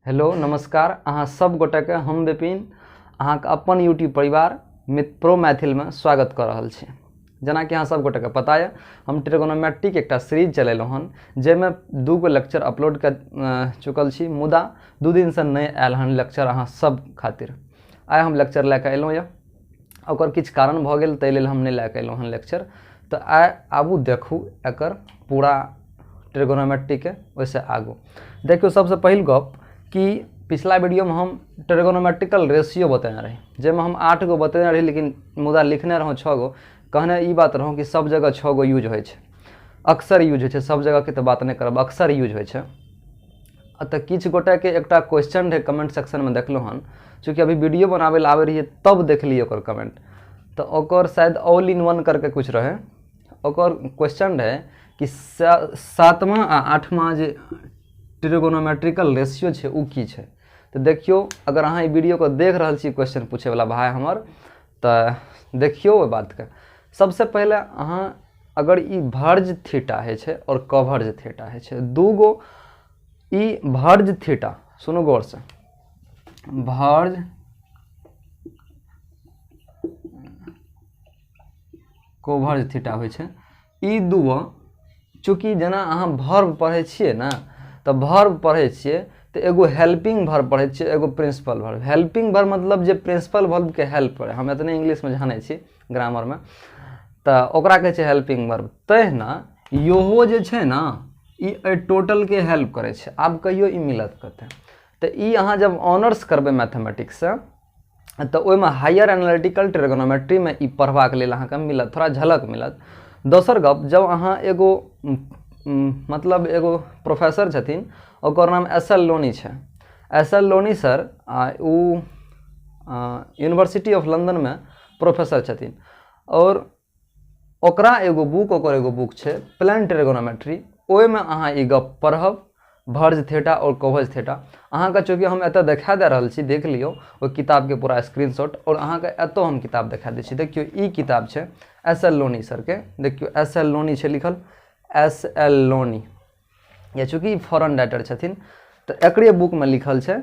Hello नमस्कार, अहाँ सब गोटेके हम विपिन अहाँके अपन यूट्यूब परिवार प्रो मैथिलमे स्वागत कऽ रहल छी। जेनाकि अहाँ सब गोटेके पता यऽ, हम ट्रिगोनोमेट्रीके एकटा सीरीज चलेलहुँ हन, जाहिमे 2 गो लेक्चर अपलोड कऽ चुकल छी, मुदा 2 दिनसँ नहि आयल हन लेक्चर अहाँ सब खातिर। आइ हम लेक्चर लए कऽ अयलहुँ यऽ, ओकर किछु कारण भऽ गेल, ताहि लेल हम नहि लए कऽ अयलहुँ हन लेक्चर। तऽ आइ आबू देखू एकर पूरा ट्रिगोनोमेट्रीके ओहिसँ आगू देखियौ। सबसँ पहिल गप कि पिछला वीडियोमे हम ट्रिगोनोमेट्रिकल रेशियो बतेने रही, जाहिमे हम 8 गो बतेने रही, लेकिन मुदा लिखने रहौँ 6 गो। कहने ई बात रहौँ कि सब जगह 6 गो यूज होइ छै, अक्सर यूज होइ छै, सब जगहके तऽ बात नहि करब, अक्सर यूज होइ छै। तऽ किछु गोटेके एकटा क्वेश्चन रहै कमेंट सेक्शनमे देखलहुँ हन, चूँकि अभी वीडियो बनाबै लए आबै रहियै तब देखलियै ओकर कमेंट, तऽ ओकर शायद ऑल इन वन करके कुछ रहै। ओकर क्वेश्चन रहै कि 7वां आ 8वां जे ट्रिगोनोमेट्रिकल रेशियो छै ओ की छै। तऽ देखियौ, अगर अहाँ ई वीडियोके देख रहल छी क्वेश्चन पूछैवला भाय हमर, तऽ देखियौ ओहि बातके। सबसँ पहिले अहाँ अगर ई भर्ज थीटा होइ छै आओर कवर्ज थीटा होइ छै, 2 गो ई भर्ज थीटा, सुनू गौरसँ, भर्ज कोवर्ज थीटा होइ छै। ई दूगो चूँकि जेना अहाँ भर्व पढ़ै छियै ने, तऽ भर्व पढ़ै छियै तऽ एगो हेल्पिंग भर्व पढ़ै छियै, एगो प्रिंसिपल भर्व। हेल्पिंग भर्व मतलब जे प्रिंसिपल भर्वके हेल्प करै, हम एतने इंग्लिशमे जानै छी ग्रामरमे, तऽ ओकरा कहै छै हेल्पिंग भर्व। तहिना इहो जे छै ने, ई एहि टोटलके हेल्प करै छै। आब कहियो ई मिलत कतऽ, तऽ ई अहाँ जब ऑनर्स करबै मैथमेटिक्ससँ, तऽ ओहिमे हायर एनालिटिकल ट्रिगोनोमेट्रीमे ई पढ़बाक लेल अहाँके मिलत, थोड़ा झलक मिलत। दोसर गप, जब अहाँ एगो मतलब एगो प्रोफेसर छथिन, ओकर नाम एस एल लोनी छै। एस एल लोनी सर ओ यूनिवर्सिटी ऑफ लंदनमे प्रोफेसर छथिन, आओर ओकरा एगो बुक, ओकर एगो बुक छै प्लेन ट्रिगोनोमेट्री, ओहिमे अहाँ ई गप पढ़ब, भर्ज थीटा आओर कोवर्ज थीटा। अहाँके चूँकि हम एतऽ देखा दए रहल छी, देख लियौ ओहि किताबके पूरा स्क्रीनशॉट, आओर अहाँके एतऽ हम किताब देखा दै छी। देखियौ ई किताब छै एस एल लोनी सरके, देखियौ एस एल लोनी छै लिखल, एस एल लोनी, या चूँकि ई फॉरेन राइटर छथिन तऽ एकरे बुकमे लिखल छै।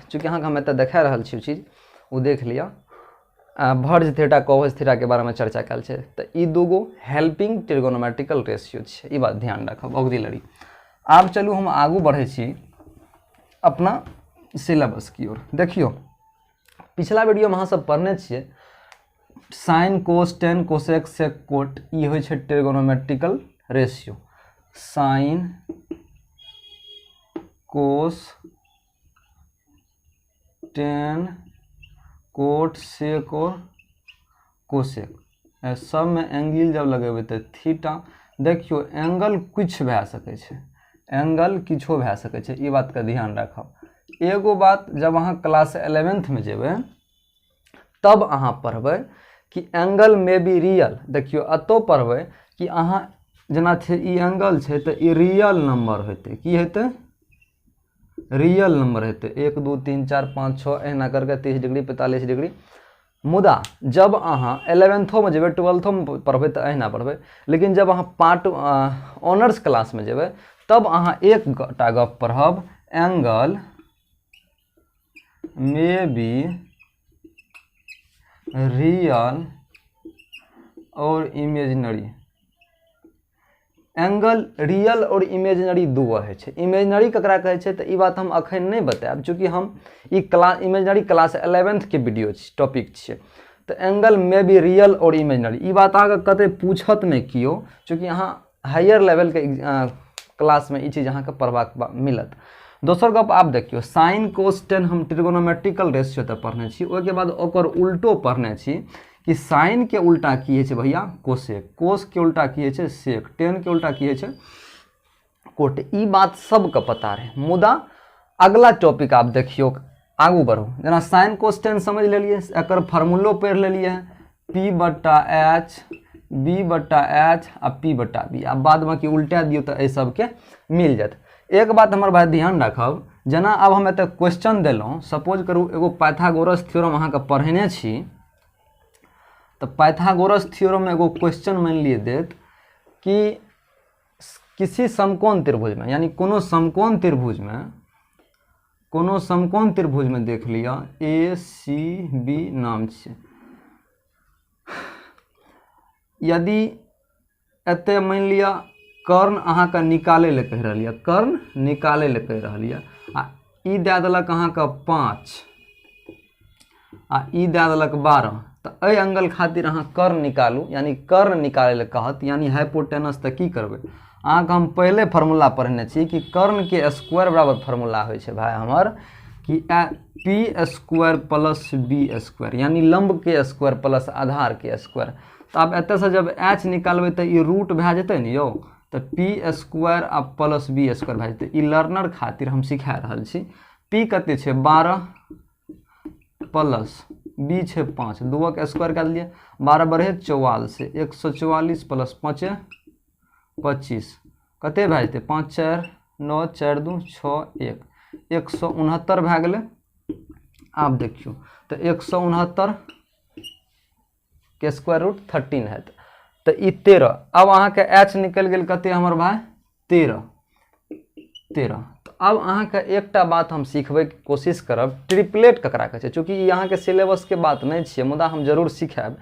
चूँकि अहाँके हम एतऽ देखा रहल छी ओ चीज, ओ देख लिअ, भर्ज थीटा कोवर्ज थीटाके बारेमे चर्चा कयल छै। तऽ ई 2 गो हेल्पिंग ट्रिगोनोमेट्रिकल रेशियो छै, ई बात ध्यान राखब, ऑक्सिलरी। आब चलू हम आगू बढ़ै छी अपना सिलेबस की ओर। देखियौ पिछला वीडियोमे अहाँ सब पढ़ने छियै sine cos tan cosec sec cot, ई होइ छै trigonometrical ratio. Sine cos ten court सेक और कोसेक, सबमे एंगल जब लगेबै तऽ थीटा, देखियौ एंगल किछु भए सकै छै, एंगल किछो भए सकै छै, ई बातके ध्यान राखब। एगो बात, जब अहाँ क्लास 11thमे जेबै तब अहाँ पढ़बै कि एंगल मे बी रियल। देखियौ एतौ पढ़बै कि अहाँ जेना छै ई एंगल छै तऽ ई रियल नंबर हेतै, की हेतै, रियल नंबर हेतै, 1 2 3 4 5 6 एहिना करके 30 डिग्री 45 डिग्री। मुदा जब अहाँ 11thोमे जेबै 12thोमे पढ़बै तऽ एहिना पढ़बै, लेकिन जब अहाँ पार्ट ऑनर्स क्लासमे जेबै तब अहाँ एकटा गप पढ़ब, एंगल मे बी रियल और इमेजिनरी। एंगल रियल और इमेजिनरी दूगो होइ छै। इमेजिनरी ककरा कहै छै तऽ ई बात हम अखन नहि बतायब, चूँकि हम ई इमेजिनरी क्लास 11thके वीडियो छी, टॉपिक छियै। तऽ एंगल मे बी रियल और इमेजिनरी, ई बात अहाँके कतै पूछत नहि केओ, चूँकि अहाँ हायर लेवलके क्लासमे ई चीज अहाँके पढ़बाक मिलत। दोसर गप आब देखियौ, साइन कोस टेन हम ट्रिगोनोमेट्रिकल रेशियो तऽ पढ़ने छी, ओहिके बाद ओकर उल्टो पढ़ने छी कि साइन के उल्टा की होइ छै भैया, कोसेक, कोस के उल्टा की होइ छै सेक, टेन के उल्टा की होइ छै कोट। ई बात सबके पता रहै। मुदा अगला टॉपिक आब देखियौ, आगू बढ़ू। जेना साइन कोस टेन समझ लेलियै, एकर फॉर्मूलो पढ़ि लेलियै, पी बटा एच, बी बटा एच आ पी बटा बी। आब बाद बाकी उल्टा दियौ तऽ एहि सबके मिल जायत। एक बात हमर भाई ध्यान राखब, जेना आब हम एतऽ क्वेश्चन देलहुँ, सपोज करू एगो पाइथागोरस थ्योरम अहाँके पढ़ेने छी, तऽ पाइथागोरस थ्योरम एगो क्वेश्चन मानि लिअ देत कि किसी समकोण त्रिभुज में, यानी कोनो समकोण त्रिभुज में कोनो समकोण त्रिभुजमे देख लिअ, ए सी बी नाम छै। यदि एते मानि लिअ कर्ण अहाँके निकालै लए कहि रहल यऽ, कर्ण निकालै लए कहि रहल यऽ, आ ई दए देलक अहाँके 5 आ ई दए देलक 12, तऽ एहि एंगल खातिर अहाँ कर्ण निकालू, यानी कर्ण निकालै लए कहत, यानी हाइपोटेनस। तऽ की करबै अहाँके हम पहिले फार्मूला पढ़ने छी कि कर्णके स्क्वायर बराबर फार्मूला होइ छै भाई हमर कि P square plus B square, यानी लंब के स्क्वायर प्लस आधार के स्क्वायर। तऽ आब एतऽसँ जब एच निकालबै तऽ ई रूट भए जेतै ने यौ, तऽ पी स्क्वायर आ प्लस बी स्क्वायर भए जेतै। ई लर्नर खातिर हम सिखा रहल छी। पी कते छै 12 प्लस बी छै 5, दूक स्क्वायर कए देलियै, 12 बढ़े 44, 144 प्लस 5 25, कते भए जेतै 5 4 9 4 2 6 1, 169 भए गेलै। आब देखियौ तऽ 169 के स्क्वायर रूट 13 हैत, तऽ ई 13। आब अहाँके एच निकलि गेल कते हमर भाई 13 13। तऽ आब अहाँके एकटा बात हम सिखबैके कोशिश करब, ट्रिपलेट ककरा कहै छै। चूँकि ई अहाँके सिलेबसके बात नहि छियै, मुदा हम जरूर सिखायब,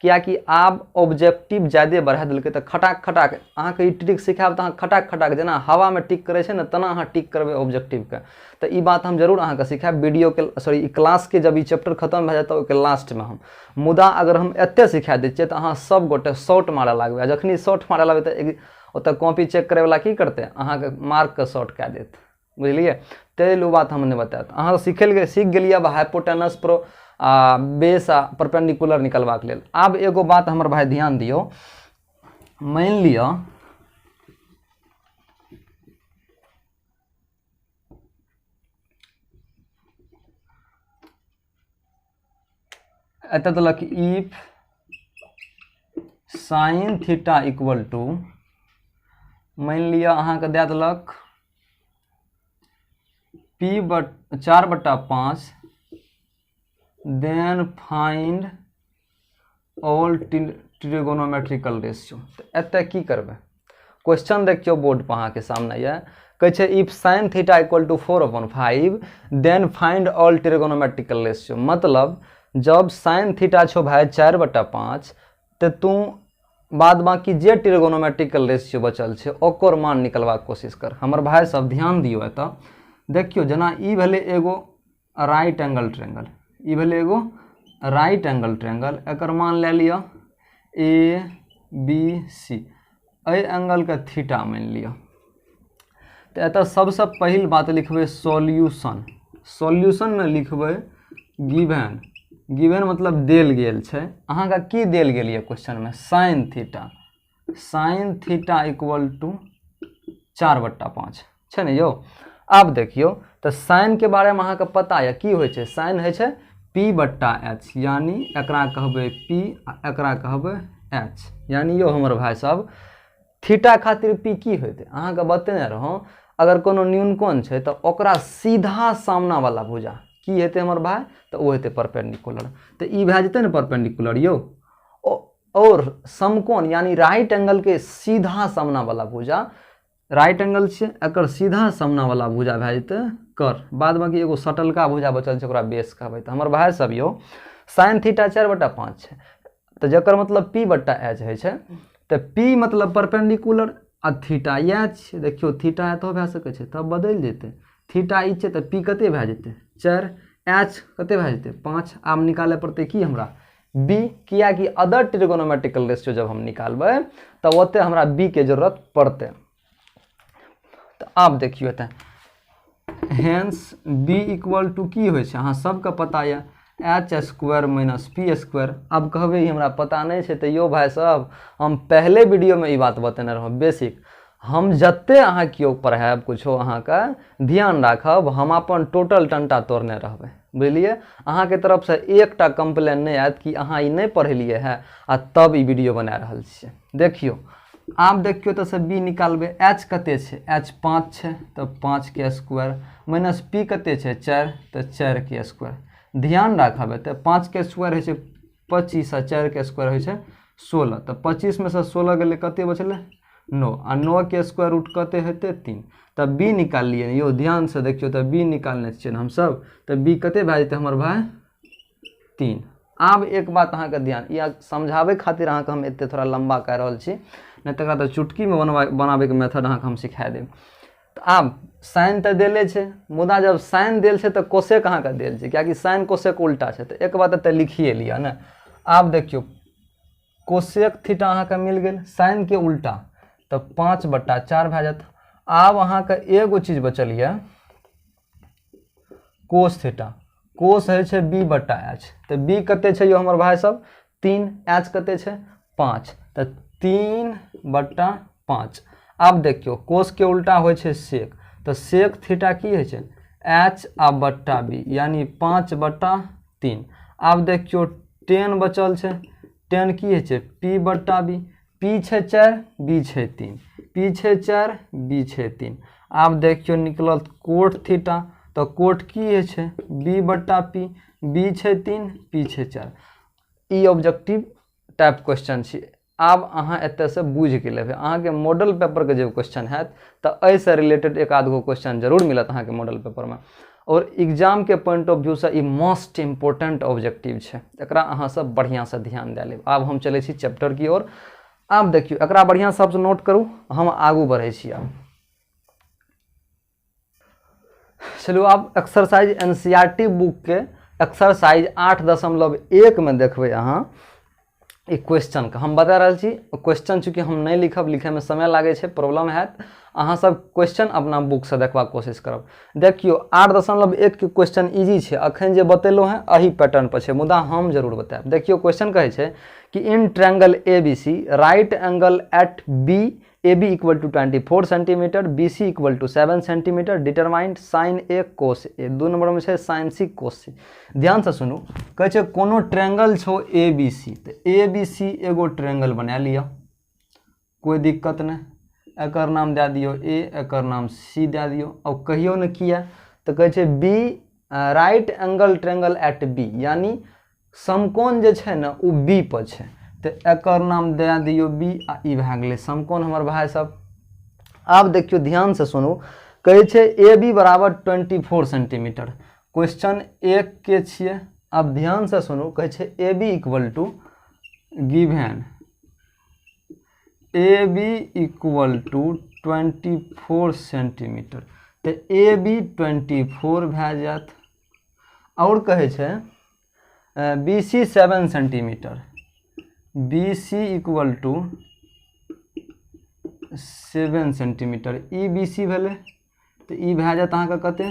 कियाकि आब ऑब्जेक्टिव ज्यादे बढ़ा देलकै। तऽ खटाक खटाक अहाँके ई ट्रिक सिखायब तऽ अहाँ खटाक खटाक जेना हवामे टिक करै छै ने तेना अहाँ टिक करबै ऑब्जेक्टिवके। तऽ ई बात हम जरूर अहाँके सिखायब वीडियोके, सॉरी ई क्लासके जब ई चैप्टर खतम भए जायत तऽ ओहिके लास्टमे हम। मुदा अगर हम एतेक सिखा दै छियै तऽ अहाँ सब गोटे शॉर्ट मारऽ लागबै, आ जखनी शॉर्ट मारऽ लागबै तऽ ओतऽ कॉपी चेक करैवला की करतै, अहाँके मार्कके शॉर्ट कए देत, बुझलियै। ताहि लेल ओ बात हम नहि बतायब। अहाँ सीख गेलियै आब हाइपोटेनस प्रो आ बेस आ परपेंडिकुलर निकलबाक लेल। आब एगो बात हमर भाई ध्यान दियौ, मानि लिअ एतऽ देलक if sine theta equal to, मानि लिअ अहाँके दए देलक पी but 4/5, then find all trigonometrical ratio. तऽ एतऽ की करबै, क्वेश्चन देखियौ बोर्ड पर अहाँके सामने यऽ, कहै छै if sine theta equal to 4/5 then find all trigonometrical ratio. मतलब जब साइन थीटा छौ भाई 4/5 तऽ तू बाद बाकी जे ट्रिगोनोमेट्रिकल रेशियो बचल छै ओकर मान निकलबाक कोशिश कर। हमर भाई सब ध्यान दियौ, एतऽ देखियौ जेना ई भेलै एगो राइट एंगल ट्रायंगल, ई भेलै एगो राइट एंगल ट्रायंगल, एकर मान लए लिअ ए बी सी, एहि एंगलके थीटा मानि लिअ। तऽ एतऽ सबसँ पहिल बात लिखबै सॉल्यूशन, सॉल्यूशनमे लिखबै गिवेन, गिवेन मतलब देल गेल छै। अहाँके की देल गेल यऽ क्वेश्चनमे, sine theta, sine theta equal to 4/5 छै ने यौ। आब देखियौ तऽ साइनके बारेमे अहाँके पता यऽ की होइ छै, साइन होइ छै पी बट्टा एच, यानी एकरा कहबै पी आ एकरा कहबै एच। यानी यौ हमर भाई सब थीटा खातिर पी की होतै अहाँके बतेने रहौं, अगर कोनो न्यून कोण छै तऽ ओकरा सीधा सामना वाला भुजा की हेतै हमर भाई, तऽ ओ हेतै परपेंडिकुलर। तऽ ई भए जेतै ने परपेंडिकुलर यौ। और समकोण यानी राइट एंगल के सीधा सामना वाला भुजा, राइट एंगल छै एकर सीधा सामना वाला भुजा भए जेतै कर, बाद बाकी एगो सटलका भुजा बचल छै ओकरा बेस कहबै। तऽ हमर भाई सब यौ साइन थीटा 4/5 छै, तऽ जकर मतलब पी बट्टा एच होइ छै, तऽ पी मतलब परपेंडिकुलर आ थीटा इएह छै। देखियौ थीटा एतऽ भए सकै छै तब बदलि जेतै, थीटा ई छै तऽ पी कते भए जेतै 4, एच कते भए जेतै 5। आब निकालय पड़तै की हमरा बी, कियाकि अदर ट्रिगोनोमेट्रिकल रेशियो जब हम निकालबै तऽ ओते हमरा बी के जरूरत पड़तै। तऽ आब देखियौ एतऽ हेंस बी इक्वल टू की होइ छै अहाँ सबके पता यऽ, H square minus P square. आब कहबै ई हमरा पता नहि छै, तऽ यौ भाई साहब हम पहले वीडियोमे ई बात बतेने रहौं बेसिक, हम जते अहाँ केओ पढ़ायब कुछो अहाँके ध्यान राखब, हम अपन टोटल टंटा तोड़ने रहबै, बुझलियै। अहाँके तरफसँ एकटा कंप्लेन नहि आयत कि अहाँ ई नहि पढ़ेलियै है आ तब ई वीडियो बना रहल छियै। देखियौ आब देखियौ तऽ से बी निकालबै, एच कते छै, एच 5 छै तऽ 5 के स्क्वायर माइनस पी कते छै 4 तऽ 4 के स्क्वायर। ध्यान राखब तऽ 5 के स्क्वायर होइ छै 25 आ 4 के स्क्वायर होइ छै 16, तऽ 25 में से 16 गेलै कते बचलै 9 आ 9 के स्क्वायर रूट कते हेतै 3। तऽ बी निकाललियै यौ, ध्यान से देखियौ, तऽ बी निकालने छियै हमसब, तऽ बी कते भए जेतै हमर भाय 3। आब एक बात अहाँके ध्यान, ई समझाबै खातिर अहाँके हम एते थोड़ा लम्बा कए रहल छी, नहि तकरा तऽ चुटकीमे बनाबैके मेथड अहाँके हम सिखा देब। तऽ आब साइन तऽ देले छै, मुदा जब साइन देल छै तऽ कोसेक अहाँके देल छै, कियाकि साइन कोसेक उल्टा छै, तऽ एक बात एतऽ लिखिए लिअ ने। आब देखियौ कोसेक थीटा अहाँके मिल गेल, साइन के उल्टा तऽ 5/4 भए जायत। आब अहाँके एगो चीज बचल यऽ कोस थीटा, कोस होइ छै बी बटा एच, तऽ बी कते छै यौ हमर भाय सब 3, एच कते छै 5, तऽ 3/5। आब देखियौ कोस के उल्टा होइ छै सेक, तऽ सेक थीटा की होइ छै एच आ बटा बी, यानी 5/3। आब देखियौ टेन बचल छै, टेन की होइ छै पी बटा बी, पी छै 4 बी छै 3, पी छै 4 बी छै 3। आब देखियौ निकलल कोट थीटा, तऽ कोट की होइ छै बी बटा पी, बी छै 3 पी छै 4। ई ऑब्जेक्टिव टाइप क्वेश्चन छी। आब अहाँ एतऽसँ बुझि गेल हेबै, अहाँके मॉडल पेपरके जे क्वेश्चन हैत तऽ एहिसँ रिलेटेड एक आध गो क्वेश्चन जरूर मिलत अहाँके मॉडल पेपरमे। और एग्जामके पॉइंट ऑफ व्यू से ई मोस्ट इम्पोर्टेंट ऑब्जेक्टिव छै, एकरा अहाँ सब बढ़िआँसँ ध्यान दए लेब। आब हम चलै छी चैप्टर की ओर। आब देखियौ एकरा बढ़िआँ सबसँ नोट करू, हम आगू बढ़ै छी। आब चलू आब एक्सरसाइज NCERT book के एक्सरसाइज 8.1 में देखबै अहाँ ई क्वेश्चन के। हम बता रहल छी क्वेश्चन चूँकि हम नहि लिखब, लिखैमे समय लागै छै, प्रॉब्लम हैत, अहाँ सब क्वेश्चन अपना बुकसँ देखबाक कोशिश करब। देखियौ 8.1 के क्वेश्चन इजी छै, अखन जे बतेलहुँ हेँ एही पैटर्न पर छै, मुदा हम जरूर बतायब। देखियौ क्वेश्चन कहै छै कि in triangle A B C right angle at B, A B equal to 24 centimetre, B C equal to 7 centimetre, determined sine A cos A. 2 number में छै साइन सी कोस सी। ध्यान से सुनू, कहै छै कोनो ट्रायंगल छौ ए बी सी, तऽ ए बी सी एगो ट्रायंगल बना लिअ, कोइ दिक्कत नहि, एकर नाम दए दियौ ए, एकर नाम सी दए दियौ। अब कहियौ ने किया, तऽ कहै छै B right angle triangle at B, यानी समकोण जे छै ने ओ बी पर छै, तऽ एकर नाम दए दियौ बी आ ई भए गेलै समकोण हमर भाय सब। आब देखियौ ध्यान से सुनू, कहै छै ए बी बराबर 24 सेंटीमीटर, क्वेश्चन 1 के छियै। आब ध्यान से सुनू, कहै छै A B equal to given A B equal to 24 centimetre, तऽ ए बी 24 भए जायत। आओर कहै छै B C 7 centimetre, B C equal to 7 centimetre, E B C भेलै तऽ ई भए जायत अहाँके कते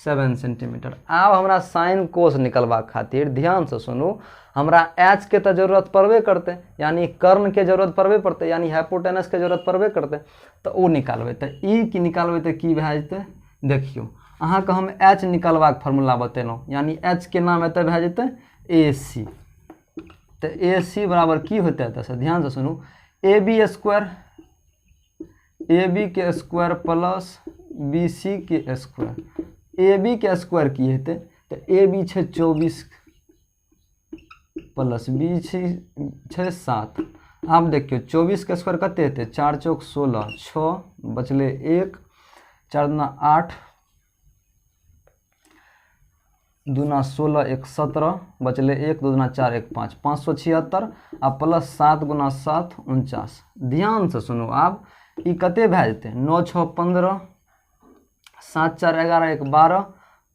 7 सेंटीमीटर। आब हमरा साइन कोस निकलबाक खातिर ध्यानसँ सुनू, हमरा एच के तऽ जरूरत पड़बे करतै, यानी कर्ण के जरूरत पड़बे पड़तै, यानी हाइपोटेनस के जरूरत पड़बे करतै, तऽ ओ निकालबै। तऽ ई की निकालबै तऽ की भए जेतै, देखियौ अहाँके हम एच निकालबाक फॉर्मूला बतेलहुँ, यानी एच के नाम एतऽ भए जेतै ए सी, तऽ ए सी बराबर की होतै एतऽसँ ध्यानसँ सुनू, A B square, A B के स्क्वायर प्लस बी सी के स्क्वायर। ए बी के स्क्वायर की हेतै, तऽ ए बी छै 24 प्लस बी छै 7। आब देखियौ 24 के स्क्वायर कते हेतै, 4 चौक 16, 6 बचलै 1, 4 दूना 8, दूना 16, 1 17, बचलै 1, 2 दूना 4, 1 5, 576 आ प्लस 7 गुना 7 49। ध्यानसँ सुनू, आब ई कते भए जेतै, 9 6 15, 7 4 11, 1 12,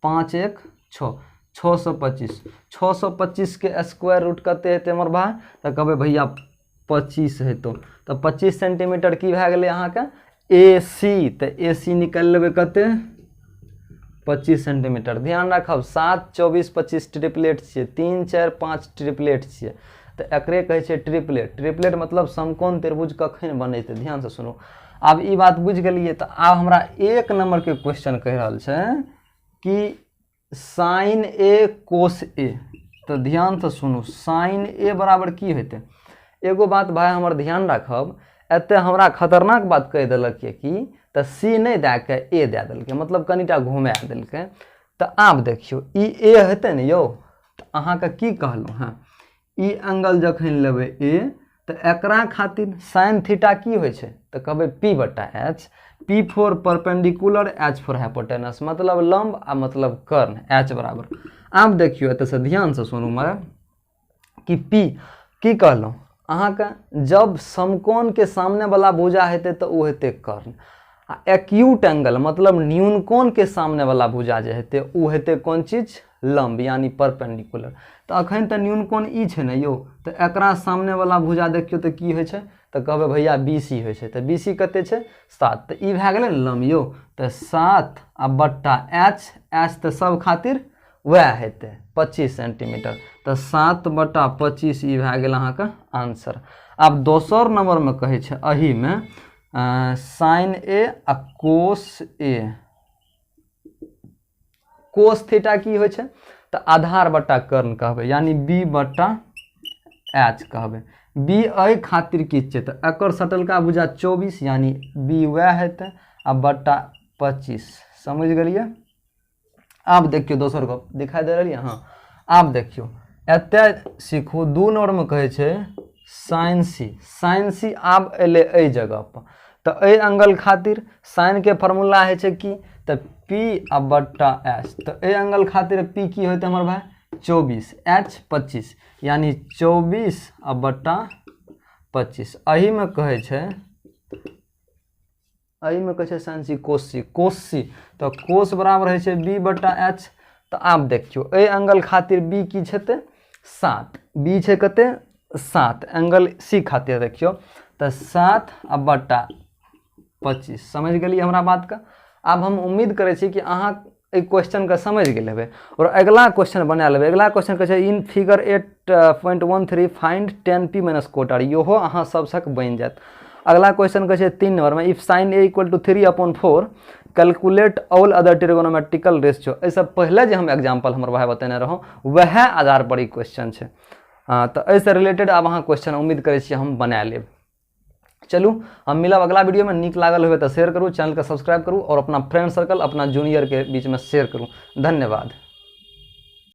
5 1 6, 625। 625 के स्क्वायर रूट कते हेतै हमर भाय, तऽ कहबै भैया 25 हेतौ, तऽ 25 सेंटीमीटर की भए गेलै अहाँके ए सी, तऽ ए सी निकालि लेबै कते 25 सेंटीमीटर। ध्यान राखब 7 24 25 ट्रिपलेट छियै, 3 4 5 ट्रिपलेट छियै, तऽ एकरे कहै छै ट्रिपलेट। ट्रिपलेट मतलब समकोण त्रिभुज कखन बनेतै, ध्यानसँ सुनू। आब ई बात बुझि गेलियै, तऽ आब हमरा 1 नंबर के क्वेश्चन कहि रहल छै कि साइन ए कोस ए, तऽ ध्यानसँ सुनू साइन ए बराबर की हेतै। एगो बात भाय हमर ध्यान राखब, एतऽ हमरा खतरनाक बात कहि देलक यऽ कि तऽ सी नहि दए कऽ ए दए देलकै, मतलब कनिटा घुमा देलकै। तऽ आब देखियौ ई ए हेतै ने यौ, तऽ अहाँके की कहलहुँ हेँ, ई एंगल जखन लेबै ए तऽ एकरा खातिर साइन थीटा की होइ छै तऽ कहबै पी बटा H, P for perpendicular, H for hypotenuse, मतलब लंब आ मतलब कर्ण, एच बराबर। आब देखियौ एतऽसँ ध्यानसँ सुनू मरे कि पी की कहलहुँ अहाँके, जब समकोणके सामनेवला भुजा हेतै तऽ ओ हेतै कर्ण, आ एक्यूट एंगल मतलब न्यून कोणके सामनेवला भुजा जे हेतै ओ हेतै कोन चीज, लंब यानी परपेंडिकुलर। तऽ अखन तऽ न्यून कोण ई छै ने यौ, तऽ एकरा सामनेवला भुजा देखियौ तऽ की होइ छै, तऽ कहबै भैया बी सी होइ छै, तऽ बी सी कते छै 7, तऽ ई भए गेलै ने लंब यौ, तऽ 7 आ बट्टा एच, एच तऽ सब खातिर वएह हेतै 25 सेंटीमीटर, तऽ 7/25 ई भए गेल अहाँके आंसर। आब दोसर नंबरमे कहै छै एहिमे साइन ए आ कोस ए, कोस थीटा की होइ छै तऽ आधार बटा कर्ण कहबै, यानी बी बटा एच कहबै। बी एहि खातिर की छै तऽ एकर सटलका भुजा 24 यानी बी वएह हेतै आ बटा 25, समझ गेलियै। आब देखियौ दोसर गप दिखाई दे रहल? हाँ। आब देखियौ एतय सीखू, 2 नंबरमे कहै छै साइन सी, साइन सी आब एलै एहि जगह पर, तऽ एहि एंगल खातिर साइनके फॉर्मूला होइ छै की तऽ पी आ बट्टा एच, तऽ एहि एंगल खातिर पी की होतै हमर भाई 24, एच 25, यानी 24 आ बट्टा 25। एहिमे कहै छै, एहिमे कहै छै साइन सी कोस सी, कोस सी तऽ कोस बराबर होइ छै बी बटा एच। तऽ आब देखियौ एहि एंगल खातिर बी की छतै 7, बी छै कते 7, एंगल सी खातिर देखियौ तऽ 7 आ बटा 25, समझ गेलियै हमरा बातके। आब हम उम्मीद करै छी कि अहाँ एहि क्वेश्चनके समझि गेल हेबै और अगिला क्वेश्चन बना लेबै। अगिला क्वेश्चन कहै छै in figure 8.13 find tan P minus cot R, इहो अहाँ सबसँ बनि जायत। अगला क्वेश्चन कहै छै 3 नंबरमे if sine A equal to 3/4 calculate all other trigonometrical ratio. एहिसँ पहिले जे हम एग्जाम्पल हमर भाय बतेने रहौँ वएह आधार पर ई क्वेश्चन छै, तऽ एहिसँ रिलेटेड आब अहाँ क्वेश्चन उम्मीद करै छी हम बना लेब। चलू हम मिलब अगला वीडियो में, नीक लागल होय तऽ शेयर करू, चैनल के सब्सक्राइब करू और अपना फ्रेंड सर्कल अपना जूनियर के बीच में शेयर करू। धन्यवाद।